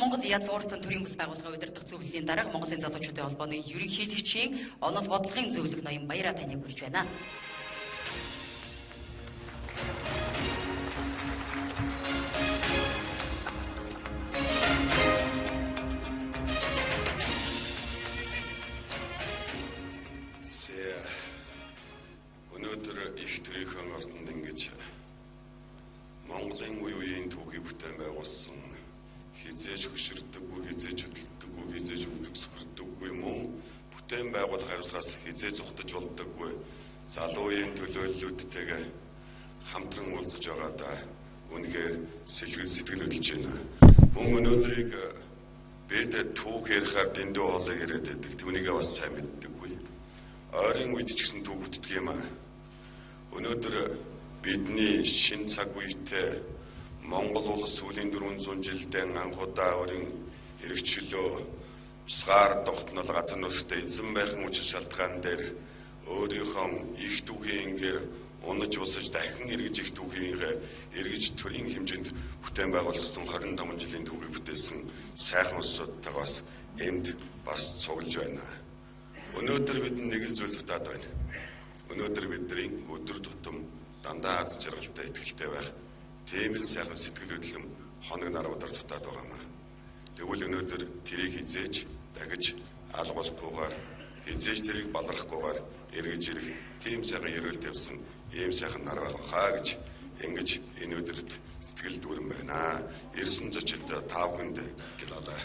Монгол язгууртан төрийн бас байгууллагын удирдах зөвлөлийн дарга Монголын залуучуудын холбооны ерөнхийлөгчийн онол бодлогын зөвлөх ноён Баяраа таныг хүрж байна. Өнөөдөр их төрийнхөө ордонд ингэж Монголын үе үеийн түүхийг бүтээн байгуулсан хизээж хөшөрдөггүй, хизээж хөдөлдөггүй, хизээж өвдөг сөхөрдөггүй мөн бүтээн байгуулах хариуцлагаас хизээж зугтаж болдоггүй залуу үеийн төлөөллүүдтэйгээ хамтран уулзаж байгаадаа үнэхээр сэтгэл хөдлөж байна. Мөн өнөөдрийг бид түүх ярихаар дэндүү хоолыг яриад байдаг. Түүнийгээ бас сайн мэддэггүй. Ойрын үед ч гэсэн түүх бүтдэг юм аа. Өнөөдөр бидний шин цаг үетэй Монгол улс сүүлийн 400 жилдээ анх удаа өөрийн эрхчлөө тусгаар тогтнол газар нутагт эзэн байхын учир шалтгаан дээр өөрийнхөө их түүхийн гэр унаж босож дахин эргэж их түүхийг эргэж төрийн хэмжээнд бүтээн байгуулсан 25 жилийн түүхийг бүтээсэн сайхан улсуудтайгаа бас энд бас цуглаж байна. Өнөөдөр бид нэг л зүйл дутаад байна. Өнөөдөр бидний өдөр тутам дандаа аз жаргалтай итгэлтэй байх тийм л сайхан сэтгэл хөдлөм хоног нар удар дутаад байгаа маа. Тэгвэл өнөөдөр тэрийг хизээж дахиж алгуулахгүйгээр хизээж тэрийг балархгүйгээр эргэж ирэх тийм сайхан ерөөл тавьсан ийм сайхан нар байгаа хаа гэж ингэж энэ өдөрт сэтгэл дүүрэн байна. Ирсэн зочид та бүхэнд гэлалаа.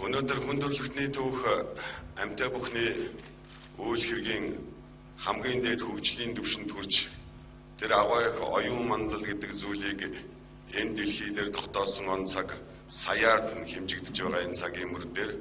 Өнөөдөр хүн төрөлхтний түүх амьтай бүхний үйл хэргийн хамгийн дээд хөгжлийн түвшинд хүрч тэр агуу их оюун мандал гэдэг зүйлийг энэ дэлхий дээр тогтоосон он цаг саяар нь хэмжигдэж байгаа энэ цагийн мөр дээр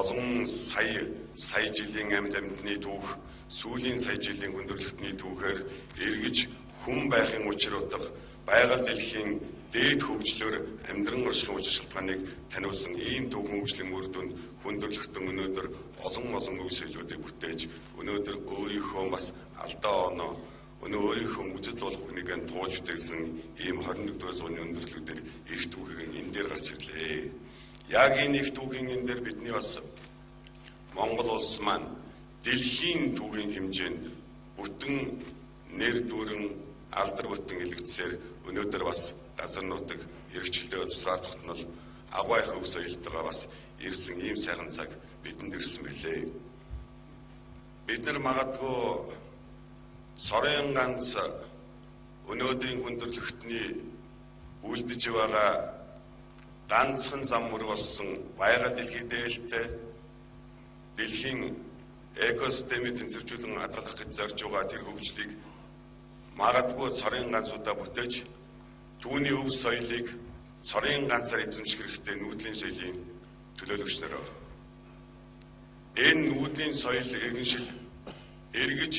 олон сая сая жилийн амьд амьтны түүх сүүлийн сая жилийн хүн төрөлхтний түүхээр эргэж хүн байхын учир утга байгаль дэлхийн дээд хөгжлөөр амьдран оршихын учир шалтгааныг таниулсан ийм түүхэн хөгжлийн үр дүнд хүн төрөлхтөн өнөөдөр олон олон үе соёлуудыг бүтээж өнөөдөр өөрийнхөө бас алдаа оноо өнөө өөрийнхөө үзэл болох хүнийг нь тууж бүтээсэн ийм 21-р зууны өндөрлөг дээр их түүхийг энэ дээр гарч ирлээ. Яг энэ их түүхийн энэ дээр бидний бас Монгол улс маань дэлхийн түүхийн хэмжээнд бүтэн нэр дүүрэн алдар бүтэн илгэцсээр өнөөдөр бас газар нутаг эрхчлөлөө тусгаар тогтнол агуу их өв соёлтойгоо бас ирсэн ийм сайхан цаг бидэнд ирсэн мэлээ. Бид нар магадгүй цорын ганц өнөөдрийн хүн төрөлхтний үлдэж байгаа ганцхан зам мөр болсон байгаль дэлхий дээлтэй дэлхийн экосистемийг тэнцвэржүүлэн хадгалах гэж зорж байгаа тэр хөгжлийг магадгүй цорын ганц удаа бүтээж түүний өв соёлыг цорын ганцаар эзэмших хэрэгтэй нүүдлийн соёлын төлөөлөгч нараа. Энэ нүүдлийн соёл иргэншил эргэж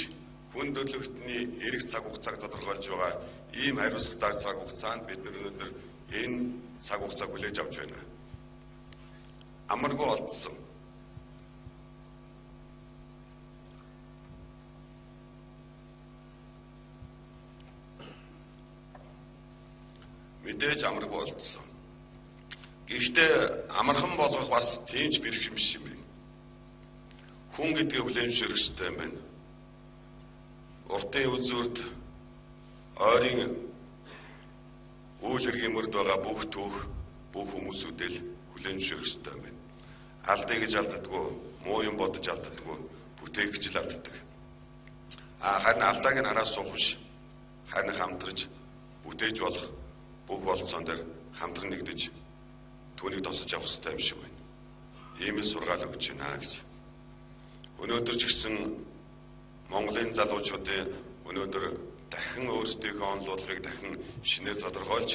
хүн төрөлхтний эрх цаг хугацааг тодорхойлж байгаа ийм хариуцлагатай цаг хугацаанд бид нар өнөөдөр энэ цаг хугацааг хүлээж авч байна. Амаргүй олдсон. Мэдээж амаргүй олдсон. Гэхдээ амархан болгох бас тийм ч бэрх юм шиг байна. Хүн гэдгээ хүлээн зөвшөөрөх ёстой юм байна. Урдын үзүүрт ойрын үйл хэргийн мөрд байгаа бүх түүх, бүх хүмүүсүүдэл хүлээн зөвшөөрөх ёстой юм байна. Алдъя гэж алддаггүй, муу юм бодож алддаггүй, бүтээх гэж л алддаг. Харин алдааг нь хараа суух биш. Харин хамтарч бүтээж болох бүх болцоон дээр хамтран нэгдэж түүнийг тосож явах ёстой юм шиг байна. Ийм л сургаал өгч байна гэж. Өнөөдөр ч гэсэн Монголын залуучуудын өнөөдөр дахин өөрсдийнхөө онол бодлогыг дахин шинээр тодорхойлж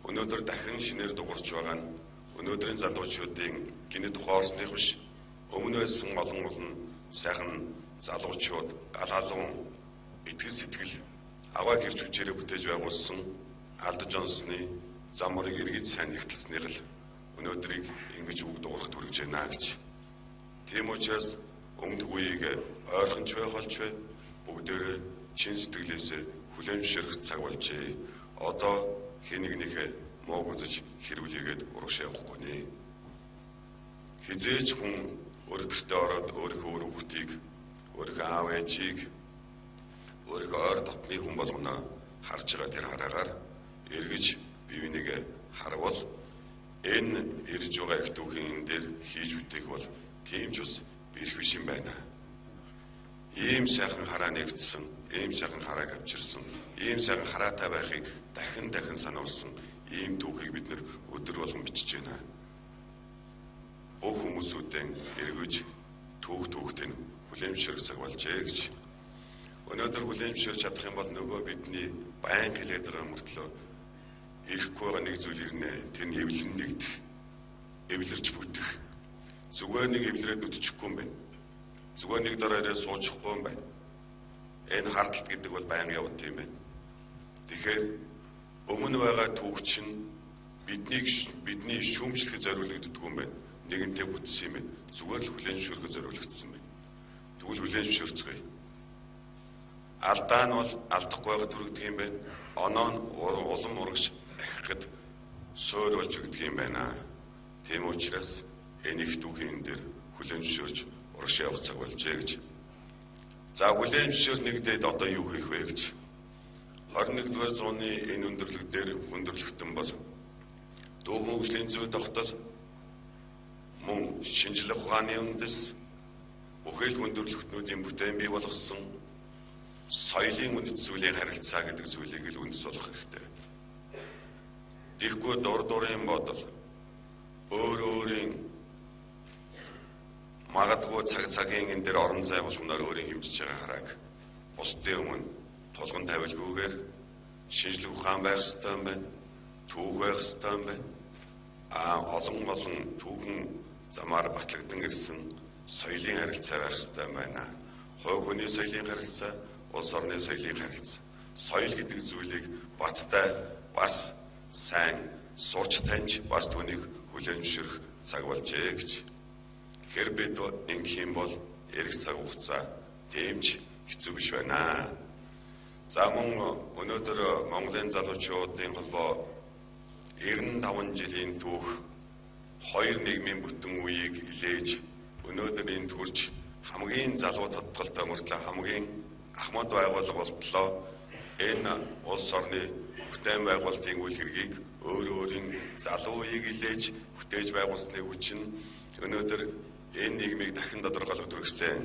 өнөөдөр дахин шинээр дуурч байгаа нь өнөөдрийн залуучуудын гинэ тухай орсных биш. Өмнө байсан олон олон сайхан залуучууд гал халуун итгэл сэтгэл аваа гэрч хүчээрээ бүтээж байгуулсан Алдаж онсны зам мөрийг эргэж сайн нэгтэлснийг л өнөөдрийг ингэж үг дуурах түргэж байна гэж. Тийм учраас өмнөд үеийг ойрхон ч бай холж бай бүгдээрээ чин сэтгэлээсээ хүлээн зөвшөөрөх цаг болжээ. Одоо хэн нэгнийхээ мууг үзэж хэрүүлээгээд урагшаа явахгүй нэ. Хизээж хүн өөр гэртээ ороод өөрийнхөө үр хүүхдийг, өөрийнхөө аав ээжийг, өөрийнхөө ойр дотны хүн болгоно харж байгаа тэр хараагаар эргэж бие бинийгээ харвал энэ ирж байгаа их түүхийн энэ дээр хийж бүтээх бол тийм ч бас бэрх биш юм байна. Ийм сайхан хараа нэгдсэн, ийм сайхан харааг авчирсан, ийм сайхан хараатай байхыг дахин дахин сануулсан ийм түүхийг бид нэр өдөр болгон бичиж байна. Бүх хүмүүсүүдэн эргэж түүх түүхтэн хүлээн зөвшөөрөх цаг болжээ гэж. Өнөөдөр хүлээн зөвшөөрч чадах юм бол нөгөө бидний байнга хэлээд байгаа мөртлөө ирэхгүй байгаа нэг зүйл ирнэ. Тэр нь эвлэн нэгдэх, эвлэрч бүтэх. Зүгээр нэг эвлэрээд бүтчихгүй юм байна. Зүгээр нэг дараа ирээд суучихгүй юм байна. Энэ хардалт гэдэг бол байнга явд юм байна. Тэгэхээр өмнө байгаа түүх чинь бидний шүүмжлэхэд зориулагддаг юм байна. Нэгэнтээ бүтсэн юм байна. Зүгээр л хүлээн зөвшөөрөхөд зориулагдсан байна. Тэгвэл хүлээн зөвшөөрцгөөе. Алдаа нь бол алдахгүй байгаад хүргэдэг юм байна. Оноо нь улам урагш дахихад суур болж өгдөг юм байна. Тийм учраас энэ их түүхийн дээр хүлээн зөвшөөрч урагш явах цаг болжээ гэж. За хүлээн зөвшөөр нэгдээд одоо юу хийх вэ гэж. 21-р зууны энэ өндөрлөг дээр хүндрэлтэн бол дүүхэн хөгжлийн зүй тогтол мөн шинжлэх ухааны үндэс бүхэл хүндрэлтнүүдийн бүтээн бий болгосон соёлын үндэс зүйлийн харилцаа гэдэг зүйлийг л үндэс болгох хэрэгтэй. Тэгэхгүй дур дурын бодол өөр өөрийн магадгүй цаг цагийн энэ дээр орон зай болгоноор өөрийн хэмжиж байгаа харааг бусдын өмнө тулган тавилгүйгээр шинжлэх ухаан байх ёстой юм байна. Түүх байх ёстой юм байна. Олон олон түүхэн замаар батлагдан ирсэн соёлын харилцаа байх ёстой юм байна. Хувь хүний соёлын харилцаа, улс орны соёлын харилцаа. Соёл гэдэг зүйлийг баттай бас сайн сурч таньж бас түүнийг хүлээн зөвшөөрөх цаг болжээ гэж. Хэр бид ингэх юм бол эрэх цаг хугацаа тийм ч хэцүү биш байна. За мөн өнөөдөр Монголын залуучуудын холбоо 95 жилийн түүх хоёр нийгмийн бүтэн үеийг илээж өнөөдөр энд хүрч хамгийн залуу тодтголтой мөртлөө хамгийн ахмад байгууллага болтлоо энэ улс орны бүтээн байгуулалтын үйл хэргийг өөр өөрийн залуу үеийг илээж бүтээж байгуулсны хүчин өнөөдөр энэ нийгмийг дахин тодорхойлох төрөгсөн.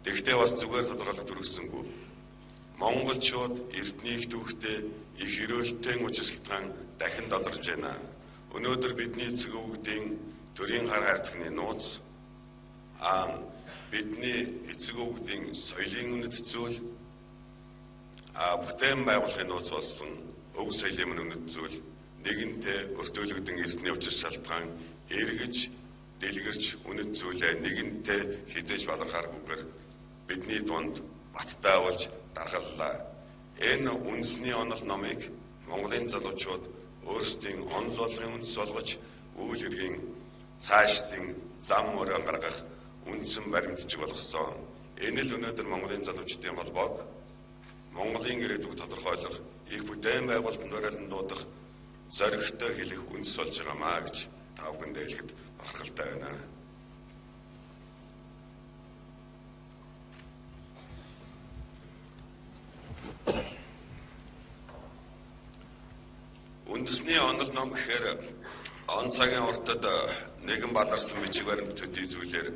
Тэгвэл бас зүгээр тодорхойлох төрөгсөнгүй. Монголчууд эртний их түүхтэй их эрөөлтэй учиршилтгаан дахин тодорж байна. Өнөөдөр бидний эцэг өвгдийн төрийн хар хайрцагны нууц, бидний эцэг өвгдийн соёлын үнэт зүйл, бүтээн байгуулахын нууц болсон өв соёлын үнэт зүйл нэгэнтээ өртөөлөгдөн эртний учир шалтгаан эргэж дэлгэрч үнэт зүйлээ нэгэнтээ хизээж балархааргүйгээр бидний дунд баттай болж даргаллаа. Энэ үндэсний онол номыг Монголын залуучууд өөрсдийн онол болгон үндэс болгож үйл хэргийн цаашдын зам мөрөө гаргах үндсэн баримтчиг болгосон. Энэ л өнөөдөр Монголын залуучдын холбоог Монголын ирээдүйг тодорхойлох их бүтээн байгуулалтанд бариалан дуудах зоригтой хэлэх үндэс болж байгаамаа гэж та бүхэндээ хэлэхэд бахархалтай байна. Үндэсний онол ном гэхээр он цагийн уртад нэгэн баларсан бичиг баримт төдий зүйлээр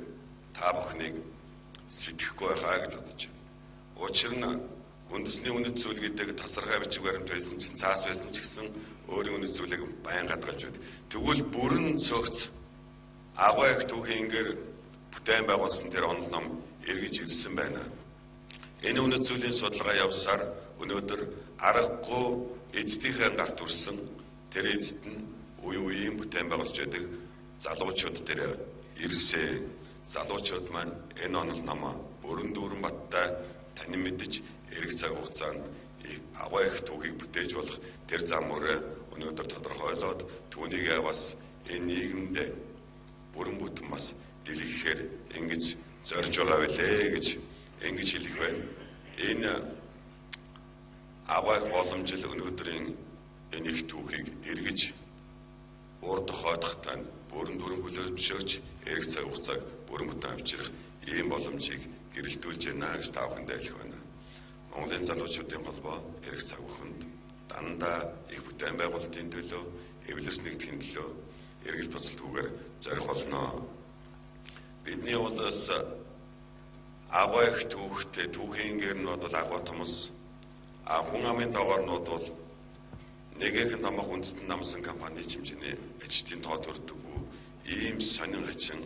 та бүхнийг сэтгэхгүй байхаа гэж бодож байна. Учир нь үндэсний үнэт зүйл гэдэг тасархай бичиг баримт байсан чинь цаас байсан ч гэсэн өөрийн үнэт зүйлийг баян хадгалж байд. Тэгвэл бүрэн цогц агуу их түүхийн ингээр бүтээн байгуулсан тэр онол ном эргэж ирсэн байна. Энэ үнэт зүйлийн судалгаа явсаар өнөөдөр аргагүй эцдийнхээ гарт үрсэн тэр эцэд нь үе үеийн бүтээн байгуулж байдаг залуучууд дээр ирсэн. Залуучууд маань энэ онол номоо бүрэн дүүрэн баттай танин мэдэж эрэх цаг хугацаанд агуу их түүхийг бүтээж болох тэр зам мөрөө өнөөдөр тодорхойлоод түүнийг бас энэ нийгэмд бүрэн бүтэн бас дэлгэхээр ингэж зорж байгаа билээ гэж ингэж хэлэх байна. Энэ Агуу эх боломжил өнөөдрийн энэ их түүхийг эргэж урд хойдох тань бүрэн дүрэн хүлээмжшөөрч эрг цаг хугацааг бүрэн бүтэн авчрах ийм боломжийг гэрэлтүүлж байна гэж та бүхэндээ хэлэх байна. Монголын залуучуудын холбоо эрг цаг бүхэнд дандаа их бүтээн байгуулалтын төлөө, эвлэрч нэгдэхин төлөө эргэлт буцалтгүйгээр зорих болно. Бидний улс агуу их түүхтэй, түүхийн гэрнүүд бол агуу томс, а хүн амын доогоорнууд бол нэгэхэн томох үндэстэн намсан компани хэмжээний ажилтны тоо төрдөггүй ийм сонин хачин,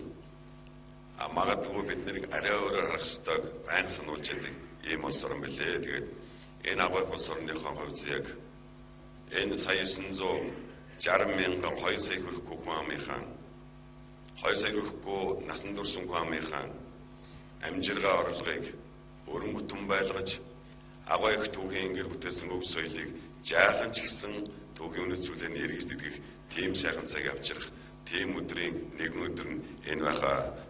а магадгүй бид нарыг арай өөрөөр харах ёстойг байнга сануулж яадаг ийм улс орон билээ. Тэгээд энэ агуу их улс орныхоо хувьд яг энэ сая 960 мянган 2 сая хүрэхгүй хүн амынхаа 2 сая хүрэхгүй насан турш хүн амынхаа амжиргаа орлогыг өрн бүтэн байлгаж агуу их түүхийн гэр бүтээсэн өв соёлыг жаахан ч гэсэн түүхийн үнэт зүйлээ эргэж дэгдэх тийм сайхан цаг авчрах тийм өдрийн нэгэн өдөр нь энэ байх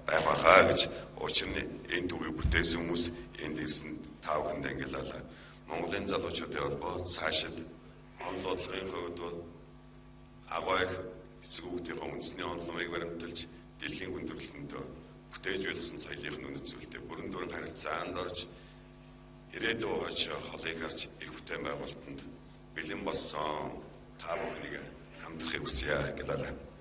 байхаа гэж учир нь энэ түүхийг бүтээсэн хүмүүс энд ирсэн та бүхэндээ ингээл Монголын залуучуудын холбоо цаашид онол бодлогын хувьд бол агуу их эцэг хүүхдийнхээ үндэсний онолыг баримталж дэлхийн хүндрэлтэнд бүтээж байлгасан соёлын үнэт зүйлтэй бүрэн дүрэн харилцаанд орж ирээдүйн хойч холыг харж их бүтээн байгуулалтанд бэлэн болсон та бүхнийг хамтрахыг хүсье гэлээ.